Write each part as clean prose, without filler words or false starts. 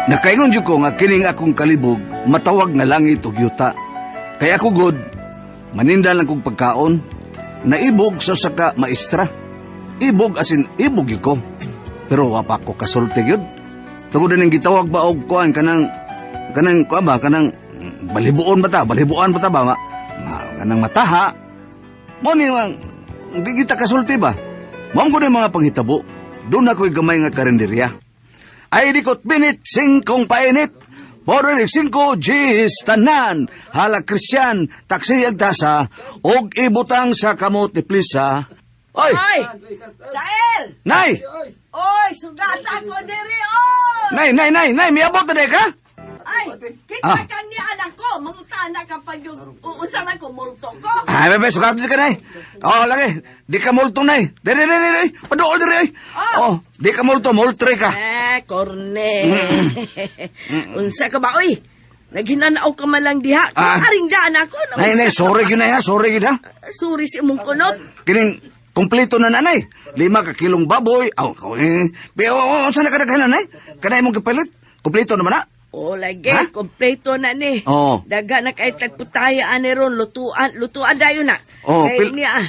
Nakaingon jud ko nga kining akong kalibog matawag nga langit ug yuta. Kay ako gud maninda lang kog pagkaon, naibog sa usa ka maestra. Ibog asin ibog gyud ko. Pero wa pa ko kasulti gyud. Tungod ning gitawag ba og kuan kanang kanang kuan ba kanang balibuon ba ta, balibuan ba ta ba kanang mataha. Mo ni ang di kita kasulti ba. Mao ko mga panghitabo. Doon ako'y gamay nga karinderya. Ay di ko't binit, singkong painit. Border singko, G's, tanan. Hala Christian, taksi ang tasa, og ibutang sa kamot ni Plisa. Oy! Oy! Sael! Nay! Oy, sugata ko diri, oy! Nay, nay, nay, nay, miabot na ka? Ay, kita kang ni anak ko, mangutana ka pag yung unsa man ko multo ko. Ay, bebe, sugat ka, nay. Oh, lagi, di ka multo, nay. Dere, dere, dere, paduol dere, ay. Oh, di ka multo, multre ka. Eh, korne. Unsa ka ba, oy? Naghinanaw ka man lang diha. Aring daan ako. No, Nay, nay, sorry gyud nay, ha, sorry gyud ha. Sorry si imong kunot. Kining kompleto na nanay. 5 ka kilong baboy. Aw, eh, pero unsa na kadaghan nanay? Kanay imong gipalit? Kompleto naman na. O, lagi, Ha? kompleto na ni. Oo. Daga na kay tagputaya ani ron, lutuan, lutuan dayon na. Oo, Kay niya, ah.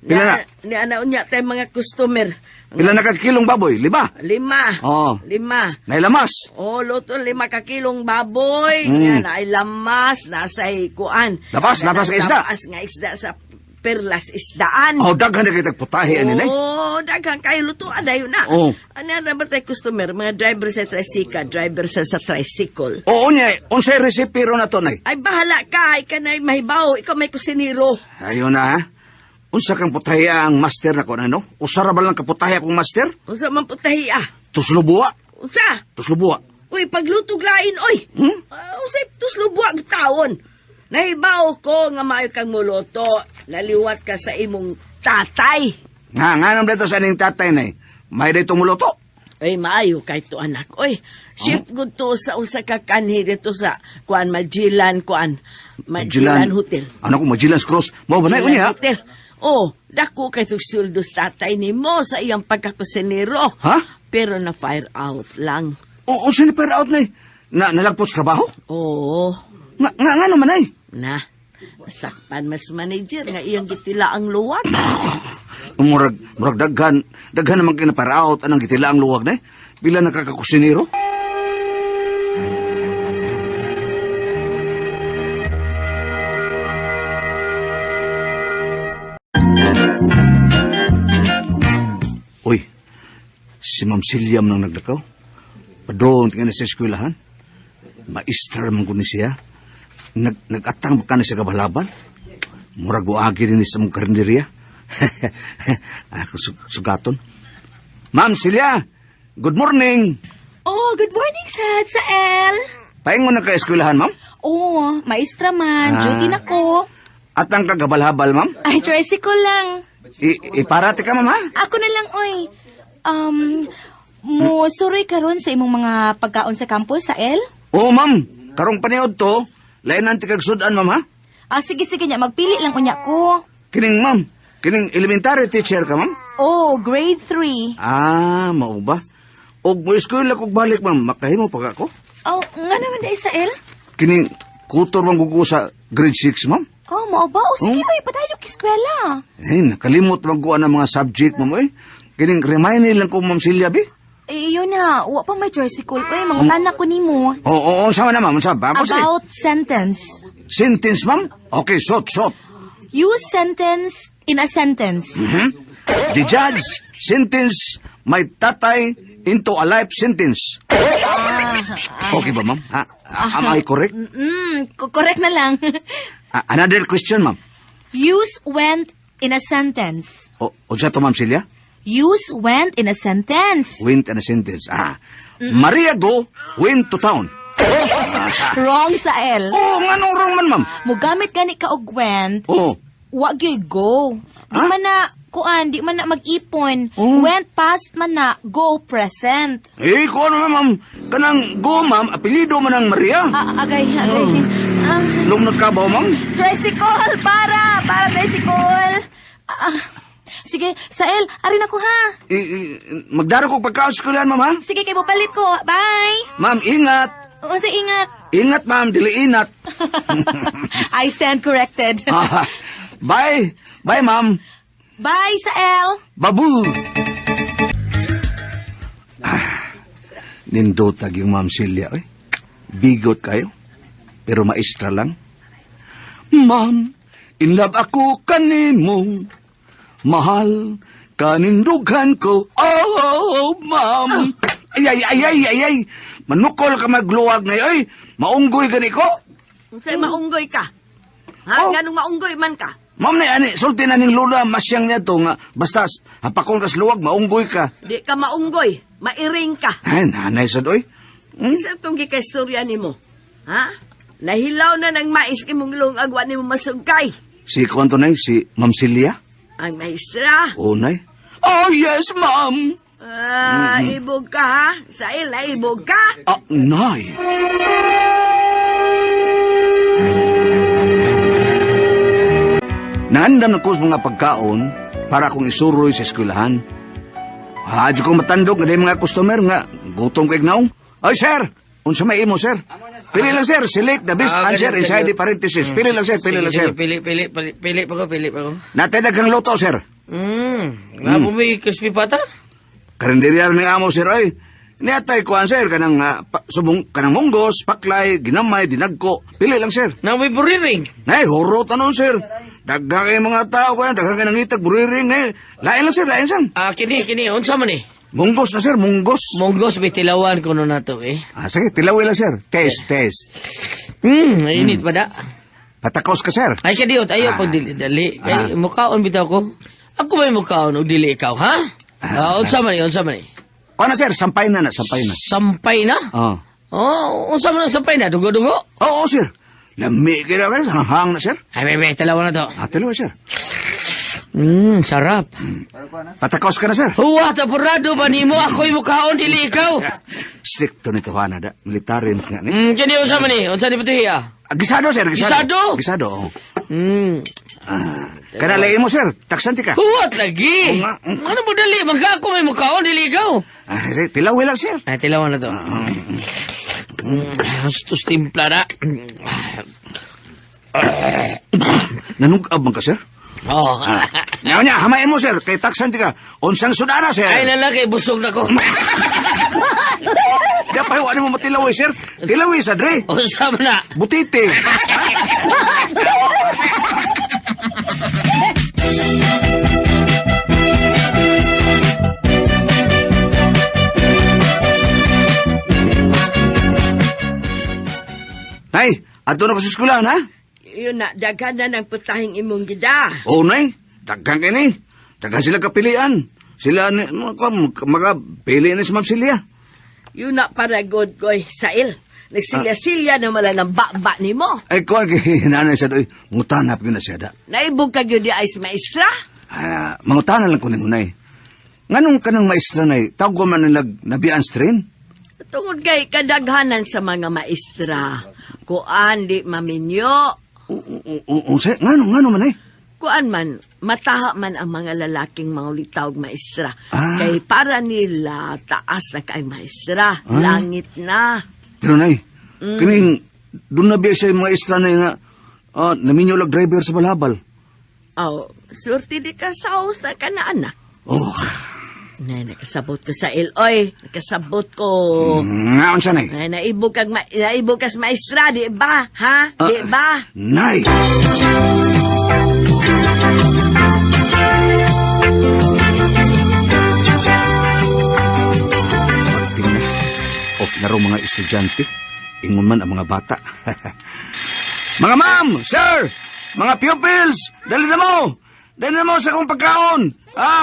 pila na? Niya na unya tayo mga customer. Pila na ka kilong baboy? 5. 5. Oo. 5. Nailamas. Oh, luto 5 ka kilong baboy. Nga na ay lamas, nasa kuan. Labas, labas nga isda. Labas nga isda sa perlas isdaan. Oh, daghan na kay tagputahe ani nay. Oh, daghan kayo lutuan dayon na. Oo. Ano na ba tayo customer? Mga driver sa tricycle, driver sa tricycle. Oo niya, unsay recipe ron na to nay? Ay, bahala ka. Ikaw na mahibaw. Ikaw may kusinero. Ayun na ha. Unsa kang putahe ang master na ko ano? Usa ra ba lang kaputahe akong master? Unsa man putahi ah? Tuslubuwa. Unsa? Tuslubuwa. Uy, paglutog lain, oy. Hmm? Unsay tuslubuwa ang tawon? Nahibaw ko nga maayo kang muluto. Naliwat ka sa imong tatay. Nga, nga nang dito sa aning tatay nay. May dito muluto. Ay, maayo kay to anak. Oy, shift good to sa usa ka kanhi dito sa kuan Magellan kuan Magellan Hotel. Ano ko Magellan's Cross? Mao ba nay Magellan unya? Hotel. Oh, dako kay to sweldo sa tatay nimo sa iyang pagkakusinero. Ha? Pero na fire out lang. O unsa ni fire out nay? Na nalagpot sa trabaho? Oo. Nga nga nga naman ay. Na, nasakpan mas manager nga iyang gitila ang luwag. Murag murag daghan, daghan naman kay na fire out anang gitila ang luwag nay. Pila na kakakusinero? Uy, si Ma'am Silyam nang naglakaw. Padong tingnan na sa eskwelahan. Maestra man ko ni siya. Nag-atang ba ka na siya kabalabal? Murag buagi din sa mong karinderya. Ako sugaton. Ma'am Silya, good morning. Oh, good morning, Sad. Sael. Paingon na ka eskwelahan, ma'am? Oh, maestra man. Duty na ko. Atang kagabal-habal, ma'am? Ay, tricycle lang. Iparate ka, ma'am, ha? Ako na lang, oy. Mo suroy karon sa imong mga pagkaon sa campus, Sael? Oo, ma'am. Karong paniod to, lain ang tikagsudan, ma'am, ha? Ah, sige, sige nya. Magpili lang unya ko. Kining, ma'am. Kining elementary teacher ka, ma'am? Oh, grade 3. Ah, mao ba? Og mo eskwela kog balik, ma'am, makahimo pa ka ko? Oh, nga naman di, Sael? Kining kutor man ko sa grade 6, ma'am. Oh, mao ba? O, sige, oy, padayo ka eskwela. Eh, nakalimot man ko ang mga subject, ma'am, eh. Kining remind lang ko, ma'am Silya, bi. Eh, yun na. Wa pa may tricycle. Oy, mangutana ko nimo. Oo, oo, oo, sama na, ma'am. Sama. Ako, sige. About sentence. Sentence, ma'am? Okay, short, short. Use sentence in a sentence. The judge sentence my tatay into a life sentence. Okay ba, ma'am? Ha? Am I correct? Correct na lang. Another question, ma'am. Use went in a sentence. O, unsa to, ma'am Celia? Use went in a sentence. Went in a sentence. Ah. Maria go went to town. Wrong sa L. Oh, nga nung wrong man, ma'am. Mugamit gani ka og went, Oh. wa gyud go. Di Ah? man na kuan, di man na mag-ipon. Oh. Went past man na, go present. Eh, kung ano, ma'am. Kanang go, ma'am, apelyido man ang Maria. Ah, agay, agay. Ah, Lung nagkabaw, ma'am. tricycle, para tricycle. Ah, sige, Sael, arin ako ha. Eh, eh, magdaro kog pagkaon sa eskwelahan, ma'am, ha? Sige, kay palit ko. Bye. Ma'am, ingat. Unsa ingat? Ingat, ma'am, dili inat. I stand corrected. Ah, bye. Bye, ma'am. Bye, Sael. Babu! Ah, nindotag yung Ma'am Celia, eh. Bigot kayo, pero maestra lang. Ma'am, in love ako kanimo. Mahal, kanindughan ko. Oh, ma'am. Ay, ay, ay, ay, ay, ay. Manukol ka magluwag na ay. Maunggoy gani ko. Unsay maunggoy ka? Ha? Oh. Nganong maunggoy man ka? Ma'am na, ani, sulti na ning lula, masyang niya to nga. Basta, hapakon kas luwag, maunggoy ka. Di ka maunggoy, mairing ka. Ay, nanay sa doy. Hmm? Isa tong gikaistorya nimo. Ha? Nahilaw na ng mais imong lungag wa nimo masugkay. Si kuanto nay, si Ma'am Celia? Ang maestra. Oh, nay. Oh, yes, ma'am. Ah, ibog ka ha? Sail na ibog ka? Ah, nay. Naandam na ko sa mga pagkaon para akong isuroy sa eskwelahan. Hadyo ko matandog nga di mga customer nga gutom kay gnaong. Ay, sir! Unsa may imo, sir? Pili lang, sir. Select the best Ah, answer ganun, inside the ganun. parenthesis. Pili lang, sir. Pili Sige, lang, sir. sige, Pili, pili, pili, pili pa ko, pili pa ko. Natay daghang luto, sir. Nga po may crispy pata? Karinderya rin ang amo, sir, oy. Niatay ko, sir, kanang, subong, kanang munggos, paklay, ginamay, dinagko. Pili lang, sir. Na may buriring. Nay, hurot anon, sir. Daghan kay mga tao ko yan, daghan kay nangitag, buriring, eh. Lain lang, sir, lain sang. Ah, kini, kini, unsa man eh? Munggos na, sir, munggos. Munggos, may tilawan ko no nato eh. Ah, sige, tilawin lang, sir. Test, test. Init pa da. Patakos ka, sir. Ay, kadiot, ayaw Ah. pag dili, dali. Kay, Ah. mukaon bitaw ko. Ako ba'y mukaon o dili ikaw, ha? Ah, unsa man eh, unsa man eh? O na, sir, sampay na na, sampay na. Sampay na? Oo. Oh, unsa man ang sampay na? Dugo-dugo? Oo, sir. Lami ka na, sir. Hanghang na, sir. Ay, may, tilawan na to. Ah, tilawin, sir. Sarap. Patakos ka na, sir. Huwa, tapurado ba nimo? Ako'y mukaon, dili ikaw. Stricto nito, Juana, da. Military mas nga, ni. Kini unsa man eh? Unsa ni patuhi ah? Ah, gisado, sir, gisado. Gisado? Gisado, oo. Ah, kana lain mo, sir. Taksanti ka. Huwat lagi. Oo nga. Ano mo dali? Mangga ako may mukaon, dili ikaw. Ah, sir, tilawin lang, sir. Ay, tilawan na to. Tus timpla na. Nanugab man ka, sir. Oh. Ah. Ngayon niya, hamain mo, sir. Kay taksanti ka. Unsang sudana, sir. Ay, lalaki, busog na ko. Dapat ano mo matilaway, sir. Tilaway sa dre. Unsa man na? Butite. Nay, ato na ko sa eskwelahan, ha? Yun na, daghan na ng putahing imong gida. Oo, nay. Daghan kay ni. Daghan sila kapilian. Sila, ni, mga pili ni si Ma'am Celia. Yun na para god koy, Sail. Nagsilya-silya na mala ng ba nimo. Ay, kuwan kay nanay sa doy. Ngutanap yun na siya da. Naibog ka gyud di ay sa maestra. Ah, mangutana lang ko ni Hunay. Nganong kanang maestra nay, tawag ko man nilag nabian strain? Tungod kay kadaghanan sa mga maestra. Kuan di maminyo. Unsa ngano ngano man ay? Kuan man, mataha man ang mga lalaking mga ulitawag maestra. Ah. Kay para nila taas na kay maestra. Ah. Langit na. Pero nay, kining doon na biya siya yung maestra na nga naminyo lag driver sa balabal. Oh, surti di ka sa na ka na anak. Oh, Nay, nakasabot ko sa iloy. Nakasabot ko. nga unsa nay? Ay, naibog kag naibog kas maestra, di ba? Ha? Di Ah, ba? Nay. Tingnan, off na raw mga estudyante. Ingon man ang mga bata. Mga ma'am, sir, mga pupils, dali na mo. Dali na mo sa akong pagkaon. Ha?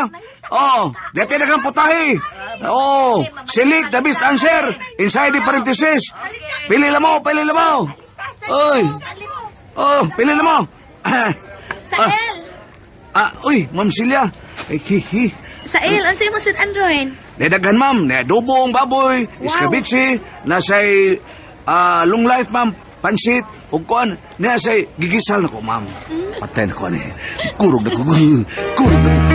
Oh, dati na kang putahe. Oh, select the best answer inside the parenthesis. Pili lang mo, pili lang mo. Oy. Oh, pili lang mo. Ah, Sael! ah, uy, Ma'am Celia. Ay, hihi. Sael, unsay mo sa Android? Nedaghan, ma'am. Neadobong baboy, iskabitsi, nasay long life, ma'am, pansit, ug kuan, nasay gigisal na ko, ma'am. Patay na ko, ani. Kurog na ko. Kurog na ko.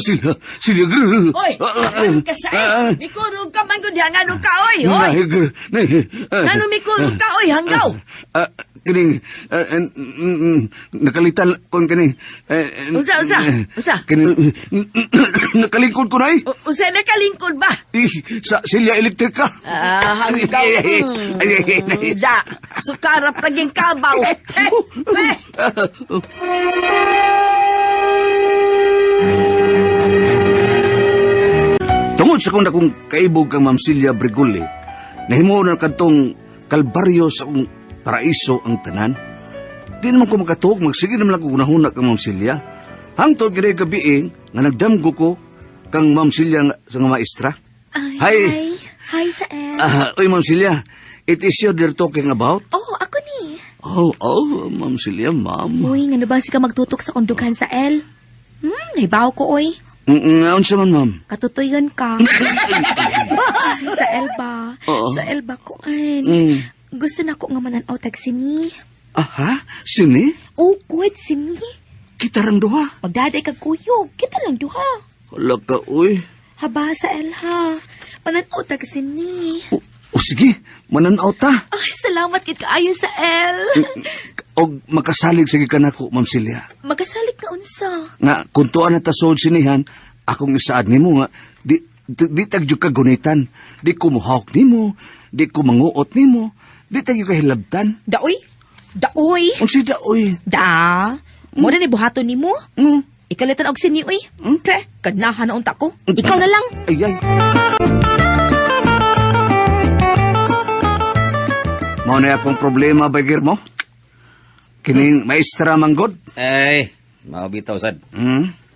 Silya, Silya, grr. Oy, Ah, ka sa Mikurog ka man gud ngano ka oy, oy. Nay, grr, nay. Ngano mikurog ka oy, hanggaw. Ah, kining nakalitan kon kini. Unsa, unsa? Unsa? Kini nakalingkod ko nay. Unsa nakalingkod ba? Ih, sa Silya Elektrika. Ah, hanggaw. Da, sukara paging kabaw. Eh, eh. Tungod sa kong dakong kaibog kang Ma'am Celia Briguli, nahimuon na kadtong kalbaryo sa akong paraiso ang tanan. Di naman ko makatuog, magsige naman lang ko gunahuna kang Ma'am Celia. Hangtod gini gabi nga nagdamgo ko kang Ma'am Celia sa nga maestra. Ay, Hi. hi. Hi, Sael. Ah, oy Ma'am Celia, it is you they're talking about? Oh, ako ni. Oh, Ma'am Celia, ma'am. Uy, ngano ba si ka magtutok sa kondughan sa El? Nahibaw ko, oy. Unsa man, ma'am? Katutuyon ka. Sa El ba? Oo. Sa El ba ko, an? Gusto na ko nga mananaw tag sini. Aha, sini? Oh, good, sini. Kita rang duha. Magdaday kag kuyog. Kita lang duha. Hala ka, uy. Haba sa El, ha? Mananaw tag sini. O sige, mananaw ta. Ay, salamat kit kaayo sa El. Og makasalig sige ka nako, Ma'am Celia. Magasalig ka unsa. Nga kung tuan na tasod sinihan, akong isaad nimo nga di tagyo ka gunitan, di ko muhawk nimo, di ko manguot nimo, di tagyo ka hilabtan. Daoy? Daoy? Unsa da oy? Da. Mo na ni buhaton nimo? Ikalitan og sini uy. Pre, kadnahan na unta ko. Ikaw na lang. Ay ay. Mao na akong problema bagir mo. Kining maestra manggod. Ay, mabitaw sad.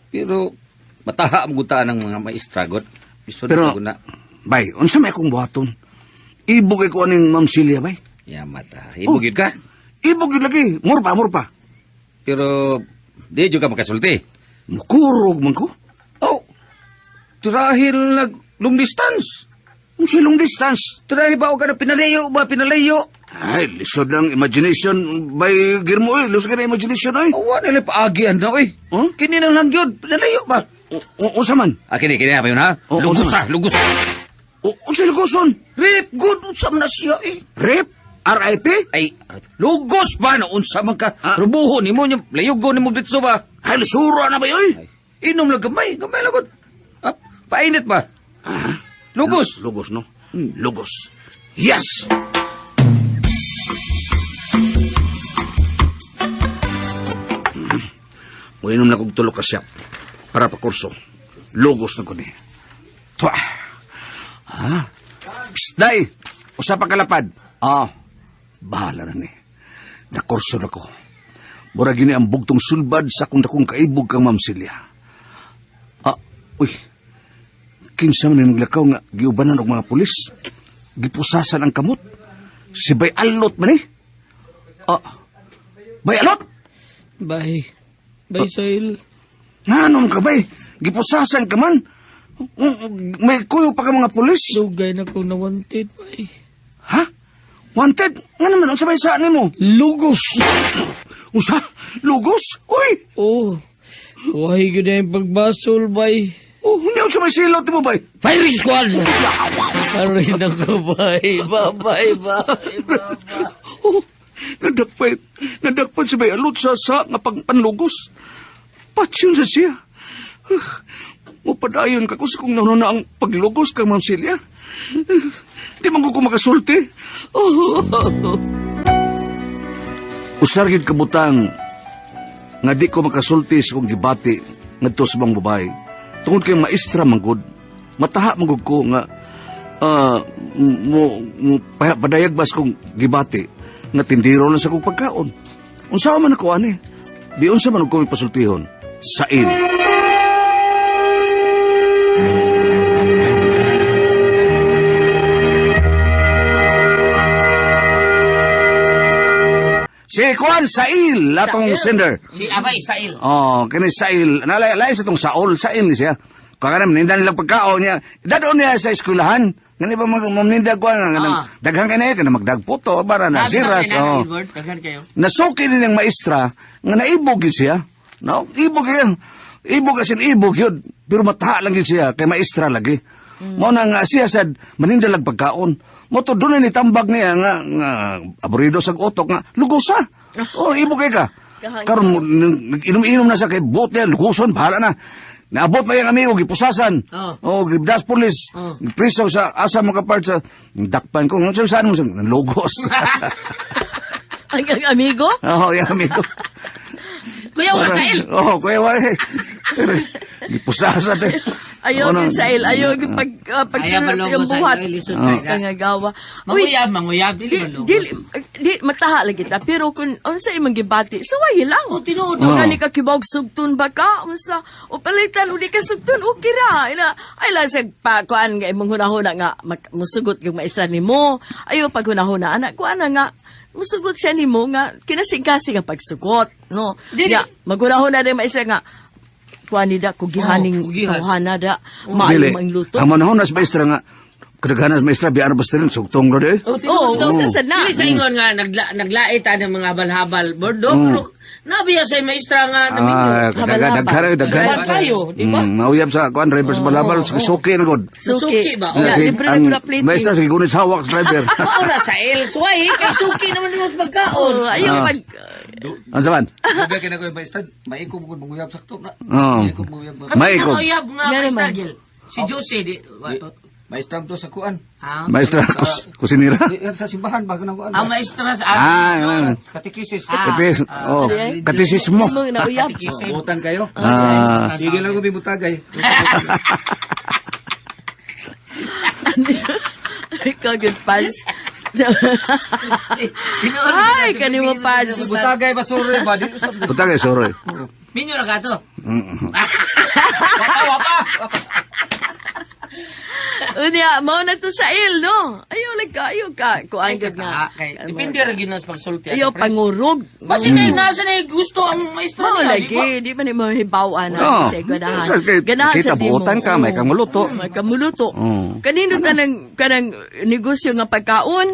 Pero mataha ang guta ng mga maestra god. Biso Pero- na. Bay, unsa may akong buhaton? Ibog ko aning Ma'am Celia bay. Ya mata. Ibog yun ka. Ibog yun lagi. Murpa, murpa. Pero di jud ka makasulti. Mukurog man ko. Oh. Tirahin nag long distance. Ang long distance. Tirahin ba o ka na pinalayo ba pinalayo? Ay, lisod lang imagination by Girmo eh. Lisod ka na imagination ay. Awa nila paagian na oy. Huh? Kini nang lang yun, pinalayo ba? Unsa man? Ah, kini kini pa yun ha? Oh, Lugos unsa ta, lugos. Unsa lugoson? Rip good unsa man na siya eh. Rip? R.I.P.? Ay, lugos ba na unsa man ka? Ah. Rubuho nimo nya layugo nimo dito ba? Ay, lisuro na ba yun? Ay, inom lang gamay, gamay lang gud. Ah, painit ba? Ah, Lugos. Lugos, no? Lugos. Yes! Muinom na kong tulok ka siya. Para pa kurso. Lugos na ko ni. Twa! Ha? Psst, day! Usa pa kalapad. Ah, bahala na ni. Nakurso na ko. Mura gini ang bugtong sulbad sa akong dakong kaibog kang Ma'am Celia. Ah, uy. Kinsa man ang naglakaw nga giubanan og mga pulis. Gipusasan ang kamot. Si Bay Alot man eh. Ah, Bay Alot? Bye. Bye, Sail. Nganom ka bay? Gipusasan ka man. May kuyo pa ka mga pulis. Dugay na ko na wanted, bay. Ha? Wanted? Nga naman, unsa bay saan nimo? Lugos! Usa? Lugos? Uy! Oh, wahi gyud na yung pagbasol, bay. Oh, hindi unsa may silot mo bay? Firing squad! Aray na ko, bay. Bye-bye, bye, bye. Oh, nadakpan, nadakpan si Bay Alot sa nga pagpanlugos. Patsyon sa siya. Mupadayon ka ko sa kung nauna ang paglugos kang Ma'am Celia. Di man ko makasulti. Oh. Usar gyud kabutang nga di ko makasulti sa kong gibati ngadto sa bang babae. Tungod kay maestra man gud, mataha man gud ko nga mo padayag bas kong gibati nga tindiro lang sa kong pagkaon. Unsa man ako ani? Di unsa man ko pasultihon? Sain. Si Juan Sail, atong sender. Si Abay Sail. Oh, kini Sail, nalay lay sa tong Saul, Sail ni siya. Kaya maninda nilang pagkaon niya. Dadon niya sa eskwelahan. Ngani ba mag maninda ko nga daghan kay na kana magdagputo bara na siras. Oh. Gilbert, daghan kayo. Nasuki ni ng maestra nga naibog yun siya. No, ibog yan. Ibog as in ibog yun. Pero mataha lang yun siya, kay maestra lagi. Mao na nga siya sad manindalag pagkaon. Mo to doon ni tambag niya nga aburido sa utok nga lugosa. Oh, ibog kay ka. Karon inom-inom na sa kay buot niya lugoson, bahala na. Naabot pa yung amigo, gipusasan. Oh. Oh, gibdas pulis. Oh. Priso sa asa mo ka part sa dakpan ko. Saan mo sa logos. Ang amigo? Oh, yung amigo. Kuya Wasail. Oh, kuya Wasail. Gipusasan. Eh. Ayaw Ano, gyud sa il, ayaw gyud pag Ayaw pagsunod malungkot sa iyong sa buhat. ilo, lisod Oh. ka. Kangagawa. Uy, Manguyab, manguyab. di, Dili malungkot. di, mataha lagi ta. Pero kung unsa imong gibati, suwayi lang. Oh, tinuod. Oh. Kani ka kibog sugtun ba ka? Unsa o palitan uli ka sugtun, okay ra. Ila ay lang sa pa kuan nga imong hunahuna nga musugot yung maestra nimo. Ayo pag hunahuna anak kuan na nga musugot siya nimo nga kinasing-kasing ang pagsugot, no? Dili. Ya, maghunahuna din maestra nga kuan ni da kugihaning Oh, kugihan. tawhana da maayo Dili. mang luto. Ang manahon nas maestra nga, kadaghanan maestra, biyaan na basta rin, sugtong ro di. Oh, Oo, tinuod. oh, sa na. Dili sa ingon nga naglait ng mga habal-habal bordo pero nabiya sa maestra nga naminyo. Ah, Habal-habal. daghan, daghan. Daghan kayo, di ba? Mauyab sa kuan driver sa balabal, sa suki na god. Suki ba? Ya, Si- libre na ang sila plating. Maestra sige gunis hawak sa driver. Maura sa el suway kay suki naman nimo sa pagkaon. Oh, ayaw Ah. pag Ang saban? Duga kay na ko yung maestra, maikog mo manguyab sakto na. Oh. Maikog manguyab. Maikog. Mauyab nga Nga maestra naman. Gil. Si Jose di wa to. Maestra to sa kuan. Ah, Maestra kusinira. Di, sa simbahan ba kanang kuan? ang maestra sa Ah, ah. Katekisis. Ah. Katis, oh, katisismo. Imong nauyab. Katekisim. Butan kayo. Ah, Sige lang ko bibutagay. Ikaw good pals. Tinuod Ay, kanimo pals. Butagay ba sure ba di usab. butagay soroy. Minyo ra ka to. Wapa wapa. Unya, mao na to sa il, no? Ayaw lang ka, ayaw ka. Kuan Ay gud nga. nga kay depende ra gyud na sa pagsulti. Ayaw pangurog. Basta na nasa na gusto ang maestra Mao niya, di ba? lagi, di ba ni mo hibaw-an Oo. na sa ganahan. Sa- Ganahan kita sa di mo. buotan ka, may Oo. kanguluto. May kamuluto. Oo. Kanino tanang kanang negosyo nga pagkaon?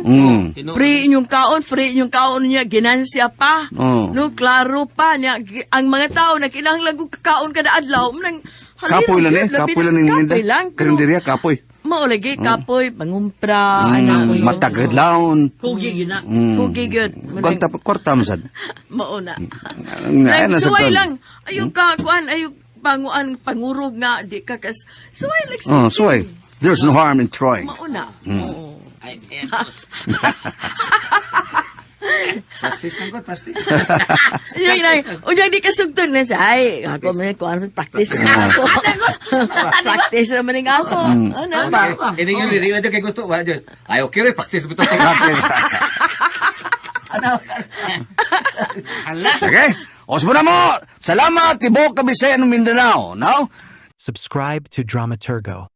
Tinuod. Free inyong kaon, free inyong kaon niya, ginansya pa. Oo. No, klaro pa niya. Ang mga tao na kinahanglan og kakaon kada adlaw, nang Kapoy lang eh, kapoy lang ning Kapoy lang. pero Karinderya kapoy. Mao lagi kapoy, pangumpra, ano. Mataglaon. Kugi gyud na. Kugi gyud. Kwarta kwarta man sad. Mao na. Nga, Nang nasa suway plan. lang. Ayaw ka, kuan, ayaw panguan, pangurog nga, di ka kas. Suway lang. Oh, suway. There's no harm in trying. Mao na. Oo. Ay, ayan. Practice lang ko, practice. Unya na, unya di ka sugtod na siya. Ay, ako man kuan practice na ako. Practice naman ning ako. Ano ba? Ini yun, hindi yun kay gusto ba dyan. Ay, okay rin, practice bitaw. Practice. Ano? Hala. Okay? Osmo na mo! Salamat, Tibok Kabisaya ng Mindanao. Now, Subscribe to Dramaturgo.